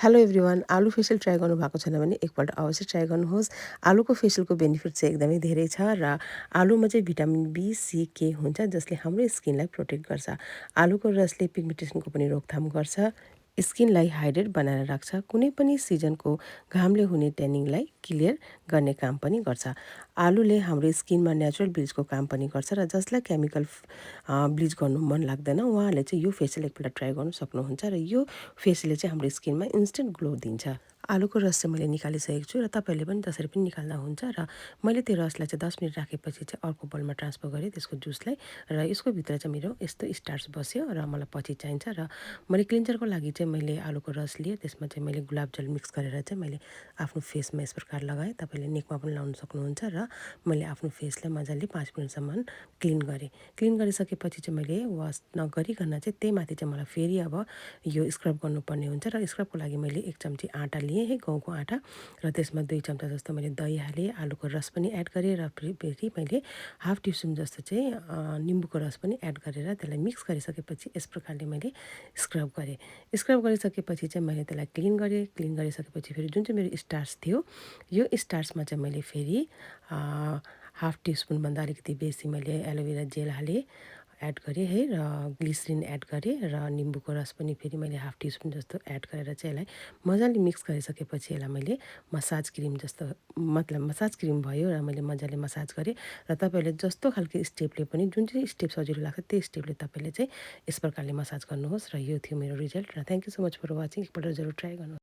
Hello everyone, आलु facial try गर्नुभएको छैन भने एकपल्ट अवश्य ट्राई गर्नुहोस्। आलुको फेसियलको बेनिफिट चाहिँ एकदमै धेरै छ र आलुमा चाहिँ भिटामिन बी, सी, के हुन्छ जसले हाम्रो स्किनलाई प्रोटेक्ट गर्छ। आलुको रसले पिगमेन्टेसनको पनि रोकथाम गर्छ। स्किनलाई हाइड्रेट बनाएर राख्छ। कुनै पनि सिजनको घामले हुने ट्यानिङलाई क्लियर गर्ने काम पनि गर्छ। आलुले हाम्रो स्किनमा नेचुरल ब्लिचको काम पनि गर्छ र जसलाई केमिकल ब्लिच गर्नु मन लाग्दैन उहाँहरूले चाहिँ यो फेसियल एकपल्ट ट्राई गर्नु सक्नुहुन्छ र यो फेसले चाहिँ हाम्रो स्किनमा इन्स्टेन्ट ग्लो दिन्छ। आलुको रस चाहिँ मैले निकालिसकेको छु र तपाईँले पनि त्यसरी पनि निकाल्दा हुन्छ र मैले त्यो रसलाई चाहिँ 10 मिनट राखेपछि चाहिँ अर्को बोलमा ट्रान्सफर गरेँ त्यसको जुसलाई र यसको भित्र चाहिँ मेरो यस्तो स्टार्च बस्यो र मलाई पछि चाहिन्छ र मैले क्लिन्जरको लागि चाहिँ मैले आलुको रस लिएँ त्यसमा चाहिँ मैले गुलाब जल मिक्स गरेर चाहिँ मैले आफ्नो फेसमा यस प्रकार लगाएँ। तपाईँले नेकमा पनि लाउन सक्नुहुन्छ र मैले आफ्नो फेसलाई मजाले 5 मिनटसम्म क्लिन गरेँ। क्लिन गरिसकेपछि चाहिँ मैले वास नगरिकन चाहिँ त्यही माथि चाहिँ मलाई फेरि अब यो स्क्रब गर्नुपर्ने हुन्छ र स्क्रबको लागि मैले 1 चम्ची आँटा लिएँ है गहुँको आँटा र त्यसमा 2 चम्चा जस्तो मैले दही हालेँ, आलुको रस पनि एड गरेँ र फेरि मैले हाफ टिस्पुन जस्तो चाहिँ निम्बुको रस पनि एड गरेर त्यसलाई मिक्स गरिसकेपछि यस प्रकारले मैले स्क्रब गरेँ। स्क्रब गरिसकेपछि चाहिँ मैले त्यसलाई क्लिन गरेँ। क्लिन गरिसकेपछि फेरि जुन चाहिँ मेरो स्टार्च थियो यो स्टार्चमा चाहिँ मैले फेरि हाफ टिस्पुनभन्दा अलिकति बेसी मैले एलोभेरा जेल हालेँ, एड गरेँ है र ग्लिसरिन एड गरेँ र निम्बुको रस पनि फेरि मैले हाफ टिस्पुन जस्तो एड गरेर चाहिँ यसलाई मजाले मिक्स गरिसकेपछि यसलाई मैले मसाज क्रिम जस्तो मतलब मसाज क्रिम भयो र मैले मजाले मसाज गरेँ र तपाईँहरूले जस्तो खालको स्टेपले पनि जुन चाहिँ स्टेप सजिलो लाग्छ त्यो स्टेपले तपाईँले चाहिँ यस प्रकारले मसाज गर्नुहोस् र यो थियो मेरो रिजल्ट र thank you so much for watching. एकपल्ट जरुर ट्राई गर्नुहोस्।